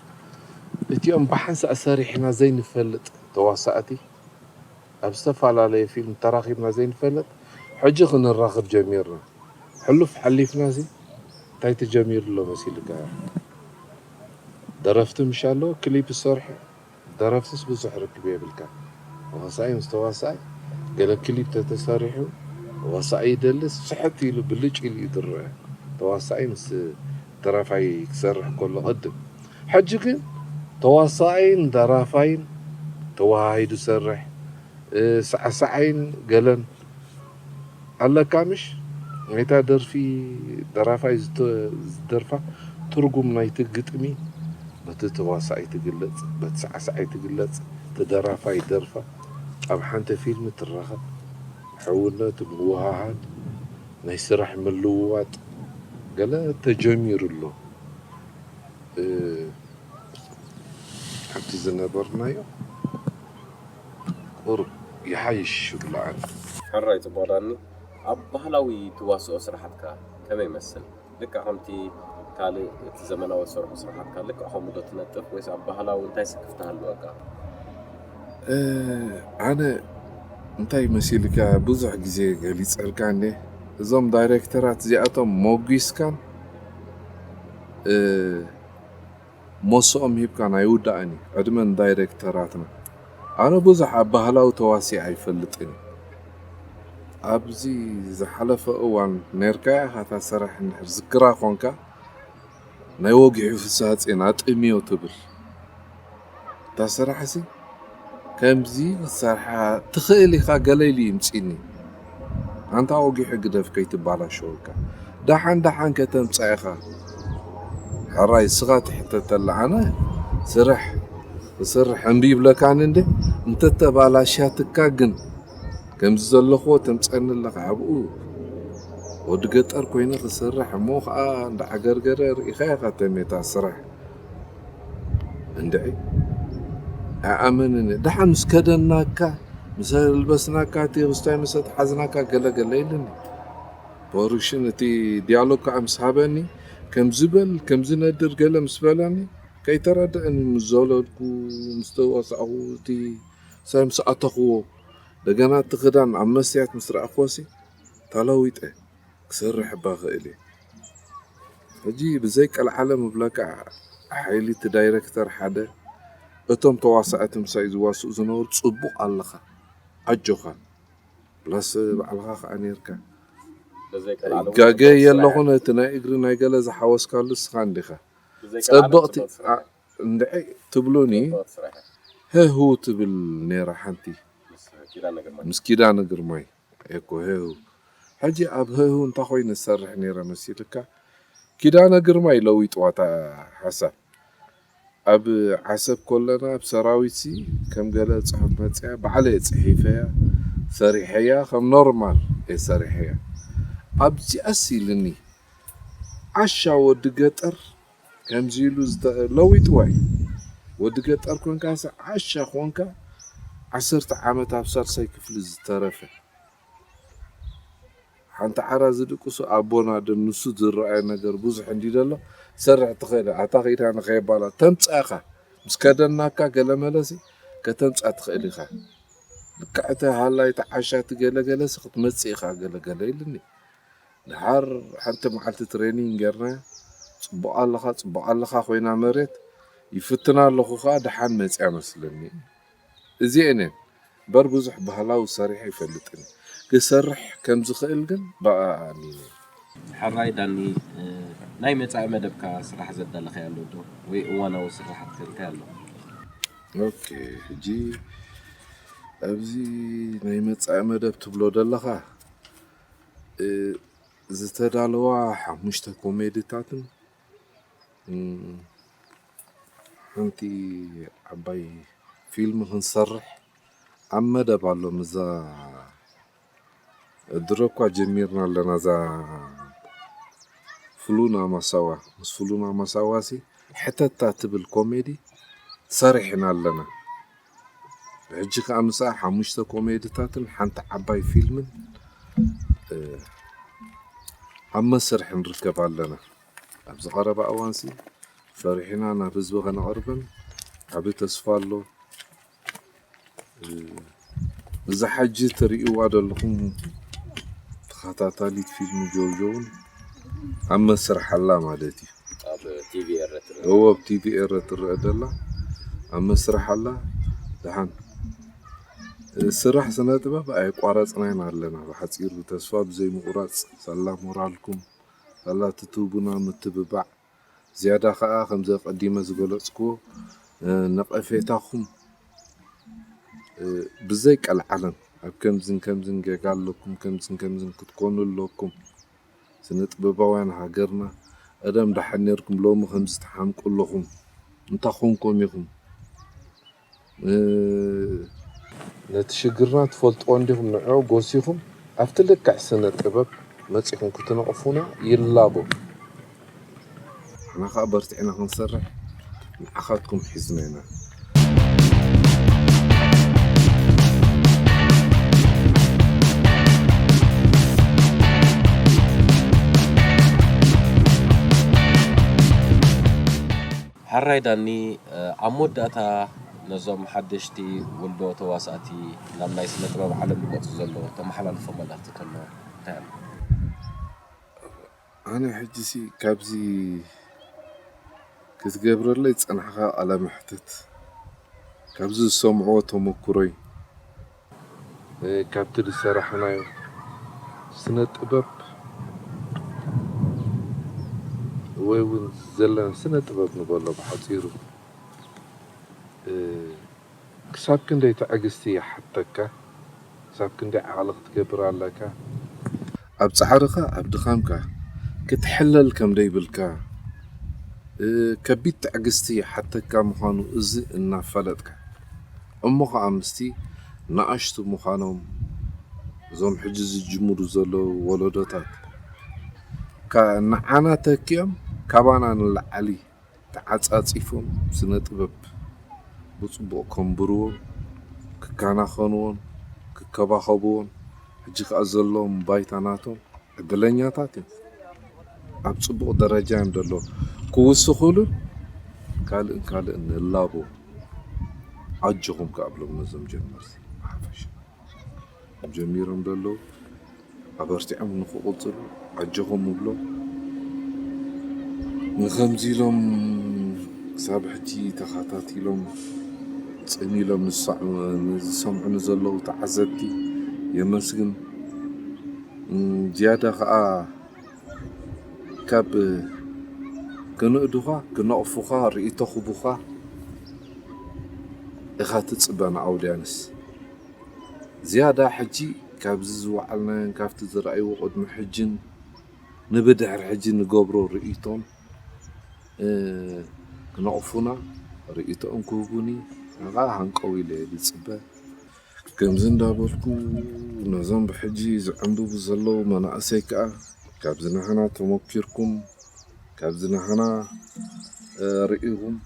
እቲኦም ብሓንሳእ ሰሪሕና ዘይንፈልጥ ተዋሳእቲ ኣብ ዝተፈላለየ ፊልም ተራኺብና ዘይንፈልጥ ሕጂ ክንራኽብ ጀሚርና። ሕሉፍ ሓሊፍናሲ እንታይ ተጀሚሩ ኣሎ መሲልካ? ደረፍቲ ምሽ ኣለዉ ክሊፕ ዝሰርሑ ደረፍትስ ብዙሕ ርክብ የብልካ። ተዋሳኣይ ምስ ተዋሳኣይ ገለ ክሊፕ ተተሰሪሑ ተዋሳኣይ ይደልስ ስሕት ኢሉ ብልጭ ኢሉ እዩ ዝረአ። ተዋሳኣይ ምስ ደራፋይ ክሰርሕ ከሎ ቅድም ሕጂ ግን ተዋሳኣይን ደራፋይን ተወሃሂዱ ይሰርሕ። ሳዕሳዓይን ገለን ኣለካ ምሽ? ናይታ ደርፊ ደራፋይ ዝተ- ዝደርፋ ትርጉም ናይቲ ግጥሚ በቲ ተዋሳኣይ ትግለጽ፣ በቲ ሳዕሳዓይ ትግለጽ፣ እቲ ደራፋይ ደርፋ ኣብ ሓንቲ ፊልም ትረኸብ። ሕውነት፣ ምውሃሃድ፣ ናይ ስራሕ ምልውዋጥ ገለ ተጀሚሩ ኣሎ። እ፣ ኣብቲ ዝነበርናዮ ቁሩብ ይሓይሽ ይብሎ ኣነ። ሕራይ ጽቡቕ ዳኒ፣ ኣብ ባህላዊ ትዋስኦ ስራሓትካ ከመይ ይመስል? ልክዕ ከምቲ ካልእ እቲ ዘመናዊ ዝሰርሖ ስራሓትካ ልክዕ ከምኡ ዶ ትነጥፍ ወይስ ኣብ ባህላዊ እንታይ ስክፍታ ሃልወካ? እ፣ ኣነ እንታይ መሲልካ ብዙሕ ግዜ ገሊጸልካ እንዴ፣ እዞም ዳይሬክተራት እዚኣቶም ሞጒስካን እ፣ ሞስኦም ሂብካን ኣይውዳእን እዩ። ዕድመ ንዳይሬክተራትና። ኣነ ብዙሕ ኣብ ባህላዊ ተዋሲኣ ኣይፈልጥን እዩ። ኣብዚ ዝሓለፈ እዋን ነርካ ኢኻ እታ ስራሕ እንድሕር ዝክራ ኮንካ ናይ ወጊሑ ፍስሃጼን ኣጥምዮ ትብል እታ ስራሕሲ ከምዚ ክትሰርሓ ትኽእል ኢኻ ገለ ኢሉ ይምጺኒ። ኣንታ ወጊሑ ግደፍ ከይትባላሸወካ። ደሓን ደሓን ከተምጻ ኢኻ። ሕራይ እስኻ ትሕተተላ ኣነ ስራሕ ክሰርሕ እምቢ ይብለካኒ እንደ እንተተባላሽያትካ ግን ከምዚ ዘለኽዎ ተምጸኒ ኣለኻ ኣብኡ ወዲ ገጠር ኮይነ ክሰርሕ እሞ ኸኣ እንዳዓገርገረ ርኢኻ ኢኻ ተሜታ ስራሕ እንድዒ ኣኣመንን ደሓን ምስ ከደናካ ምስ ልበስናካ እቲ ክስታይ ምስ ተሓዝናካ ገለገለ ኢልኒ ፖርሽን እቲ ዲያሎግ ከዓ ምስ ሃበኒ ከም ዝበል ከም ዝነድር ገለ ምስ በለኒ ከይተረድአኒ ምስ ዘለልኩ ምስ ተዋሳእኹ እቲ ሳይ ምስ ኣተኽዎ ደገና እቲ ክዳን ኣብ መስትያት ምስ ረኣኽዎሲ ተለዊጠ ክሰርሕ እባ ክእል እየ ሕጂ ብዘይ ቀልዓለም እብለካ ሓይሊ እቲ ዳይረክተር ሓደ እቶም ተዋሳእቲ ምሳይ ዝዋስኡ ዝነበሩ ጽቡቕ ኣለኻ ኣጆኻ ፕላስ ባዕልኻ ከዓ ነርካ ጋገ የለኹን እቲ ናይ እግሪ ናይ ገለ ዝሓወስካሉ እስኻ እንዲኻ ጸብቕቲ እንድዒ ትብሉኒ ህህው ትብል ነይራ ሓንቲ ምስ ኪዳነ ግርማይ እኮ ህህው ሕጂ ኣብ ህህው እንታይ ኮይኑ ዝሰርሕ ነይረ መሲልካ ኪዳነ ግርማይ ለዊጥዋ እታ ሓሳብ ኣብ ዓሰብ ኮለና ኣብ ሰራዊትሲ ከም ገለ ጽሑፍ መጽያ ባዕለየ ጽሒፈያ ሰሪሐያ ከም ኖርማል እየ ሰሪሐያ ኣብዚኣስ ኢልኒ ዓሻ ወዲ ገጠር ከምዚ ኢሉ ለዊጥዋ እዩ ወዲ ገጠር ኮንካሲ ዓሻ ኮንካ ዓሰርተ ዓመት ኣብ ሳልሳይ ክፍሊ ዝተረፈ ሓንቲ ዓራ ዝድቅሱ ኣቦና ዶ ንሱ ዝረኣየ ነገር ብዙሕ እንዲ ዘሎ ሰርሕ ትኽእል ኣታ ኺዳ ንኸየባላ ተምጻእኻ ምስ ከደናካ ገለ መለሲ ከተምጻእ ትኽእል ኢኻ ልክዕተ ሃላይ ተዓሻቲ ገለገለሲ ክትመጽእ ኢኻ ገለገለ ኢልኒ ድሓር ሓንቲ መዓልቲ ትሬኒንግ ጌርና ጽቡቕ ኣለኻ ጽቡቕ ኣለኻ ኮይና መሬት ይፍትና ኣለኹ ኸኣ ደሓን መጽያ መስለኒ እዚኤን እየን እምበር ብዙሕ ባህላዊ ሰሪሐ ኣይፈልጥን ክሰርሕ ከም ዝኽእል ግን ብኣኣ ኣሚነ ሕራይ ዳኒ ናይ መጻኢ መደብካ ስራሕ ዘዳለኻዮ ኣሎ ዶ ወይ እዋናዊ ስራሓት ከ እንታይ ኣሎ ኦኬ ሕጂ ኣብዚ ናይ መጻኢ መደብ ትብሎ ዘለኻ ዝተዳለዋ ሓሙሽተ ኮሜድታትን ሓንቲ ዓባይ ፊልም ክንሰርሕ ኣብ መደብ ኣሎ ምዛ ድሮ እኳ ጀሚርና ኣለና እዛ ፍሉና ማሳዋ ምስ ፍሉና ማሳዋ ሲ ሕተታ ትብል ኮሜዲ ሰሪሕና ኣለና ሕጂ ከዓ ምሳኣ ሓሙሽተ ኮሜድታትን ሓንቲ ዓባይ ፊልምን ኣብ መስርሕ ንርከብ ኣለና ኣብዚ ቀረባ እዋንሲ ሰሪሕና ናብ ህዝቢ ከነቕርበን ዓቢ ተስፋ ኣሎ እዛ ሓጂ ትርእይዋ ዘለኹም ተኸታታሊት ፊልም ጆርጆ እውን ኣብ መስርሕ ኣላ ማለት እዩ ኣብ ቲቪ ኤረ ትረአ እዎ ኣብ ቲቪ ኤረ ትረአ ዘላ ኣብ መስርሕ ኣላ ደሓን ስራሕ ስነ ጥበብ ኣየቋረፅናይን ኣለና ብሓፂሩ ተስፋ ብዘይ ምቁራፅ ሳላ ሞራልኩም ሳላ ትትህቡና ምትብባዕ ዝያዳ ከዓ ከምዚ ኣቀዲመ ዝገለፅክዎ ነቐፌታኹም ብዘይ ቀልዓለም ኣብ ከምዝን ከምዝን ጌጋ ኣለኩም፣ ከምዝን ከምዝን ክትኮኑ ኣለኩም። ስነ ጥበባውያን ሃገርና ቀደም ደሓን ኔርኩም፣ ሎሚ ከምዚ ትሓምቁ ኣለኹም። እንታይ ኮንኩም ኢኹም? ነቲ ሽግርና ትፈልጥዎ እንዲኹም፣ ንዕኡ ጎሲኹም ኣብቲ ልክዕ ስነ ጥበብ መጺኹም ክትነቕፉና ይላቦ። ንሕና ኸኣ በርቲዕና ክንሰርሕ ንዓኻትኩም ሒዝና ኢና። ሕራይ ዳኒ፣ ኣብ መወዳእታ ነዞም ሓደሽቲ ውልዶ ተዋሳእቲ ናብ ናይ ስነ ጥበብ ዓለም ዝመፁ ዘለዉ ተመሓላልፎ መልእኽቲ ከሎ እንታይ ኣሎ? ኣነ ሕጂ ሲ ካብዚ ክትገብረለይ ዝጸናሕካ ቃለ መሕትት፣ ካብዚ ዝሰምዕዎ ተመኩሮይ፣ ካብቲ ዝሰራሕናዮ ስነ ጥበብ ወይ እውን ዘለና ስነ ጥበብ ንበሎ ብሓፂሩ ክሳብ ክንደይ ትዕግስቲ ይሓተካ? ክሳብ ክንደይ ዓቕሊ ክትገብር ኣለካ? ኣብ ጻዕርኻ፣ ኣብ ድኻምካ ክትሕለል ከም ደይብልካ ከቢድ ትዕግስቲ ይሓተካ ምዃኑ እዚ እናፈለጥካ፣ እሞ ኸኣ ምስቲ ንኣሽቱ ምዃኖም እዞም ሕጂ ዝጅምሩ ዘለዉ ወለዶታት ንዓና ተኪኦም ካባና ንላዕሊ ተዓጻጺፎም ስነ ጥበብ ብጽቡቕ ከንብርዎን ክከናኸንዎን ክከባኸብዎን ሕጂ ከኣ ዘለዎም ባይታ ናቶም ዕድለኛታት እዮም። ኣብ ጽቡቕ ደረጃ እዮም ዘለዉ። ክውስኹሉ ካልእን ካልእን ንላቦ ኣጆኹም ከኣ እብሎም ነዞም ጀመርቲ ብሓፈሻ። ጀሚሮም ዘለዉ ኣበርቲዖም ንክቕፅሉ ኣጆኹም እብሎም። ንከምዚ ኢሎም ክሳብ ሕጂ ተኸታቲሎም ፅን ኢሎም ዝሰምዑ ንዘለዉ ተዓዘብቲ የመስግን። ዝያዳ ከዓ ካብ ክንእዱኻ ክነቕፉኻ ርእይቶ ክቡኻ ኢኻ ትፅበ ንኣውድያንስ ዝያዳ ሕጂ ካብዚ ዝወዓልናዮን ካብቲ ዝረኣይዎ ቅድሚ ሕጅን ንብድሕሪ ሕጂ ንገብሮ ርእይቶን ክነቕፉና ርእይቶኦም ክህቡኒ ንዓ ሃንቀው ኢለ ዝፅበ። ከምዚ እንዳበልኩ ነዞም ብሕጂ ዝዕንብቡ ዘለዉ መናእሰይ ከዓ ካብዚ ናህና ተመኪርኩም ካብዚ ናህና ርኢኹም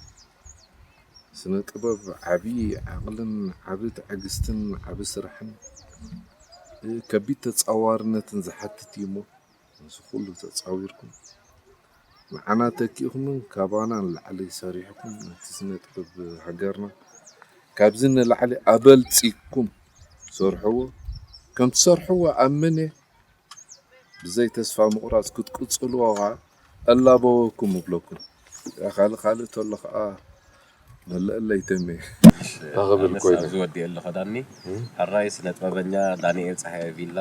ስነ ጥበብ ዓብዪ ዓቕልን ዓቢ ትዕግስትን ዓቢ ስራሕን ከቢድ ተፃዋርነትን ዝሓትት እዩ እሞ ነዚ ኩሉ ተፃዊርኩም ንዓና ተኪእኹምን ካባና ንላዕሊ ሰሪሕኩም ነቲ ስነ ጥበብ ሃገርና ካብዚ ንላዕሊ ኣበልፂግኩም ሰርሕዎ ከም ትሰርሕዎ ኣምን እየ ብዘይ ተስፋ ምቑራፅ ክትቅፅልዎ ከዓ እላበወኩም እብለኩም። ካልእ ካልእ ተሎ ከዓ መለእለይ ተሜ። ኣኽብል ኮይነ። ኣብዚ ወዲእ ኣለኹ ዳኒ። ሕራይ ስነ ጥበበኛ ዳንኤል ፀሃየ ቪላ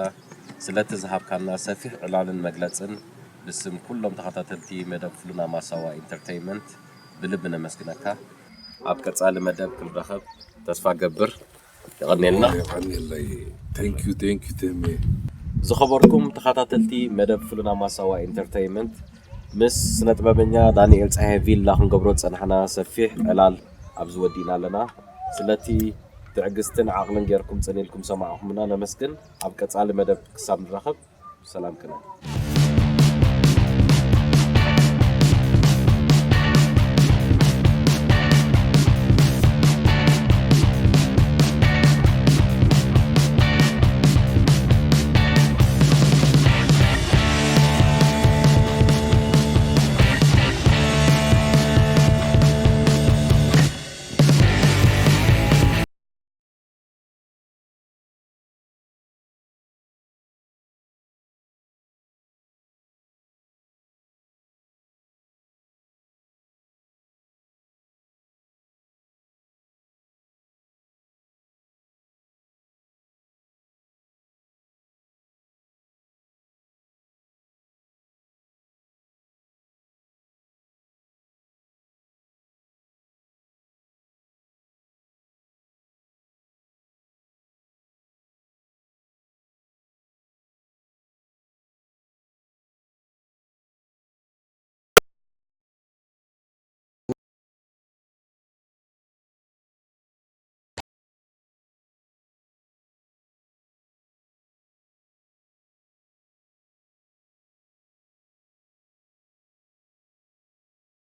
ስለቲ ዝሃብካና ሰፊሕ ዕላልን መግለፅን ብስም ኩሎም ተኸታተልቲ መደብ ፍሉና ማሳዋ ኢንተርተይንመንት ብልቢ ነመስግነካ። ኣብ ቀፃሊ መደብ ክንረኸብ ተስፋ ገብር። የቐንየልና። የቐንየለይ። Thank you, thank you ተሜ። ዝኸበርኩም ተኸታተልቲ መደብ ፍሉና ማሳዋ ኢንተርተይንመንት ምስ ስነ ጥበበኛ ዳንኤል ፀሃየ ቪላ ክንገብሮ ዝፀናሕና ሰፊሕ ዕላል ኣብዚ ወዲእና ኣለና። ስለቲ ትዕግስትን ዓቕልን ጌርኩም ጽን ኢልኩም ሰማዕኹምና ነመስግን። ኣብ ቀጻሊ መደብ ክሳብ ንራኸብ ሰላም ክነ።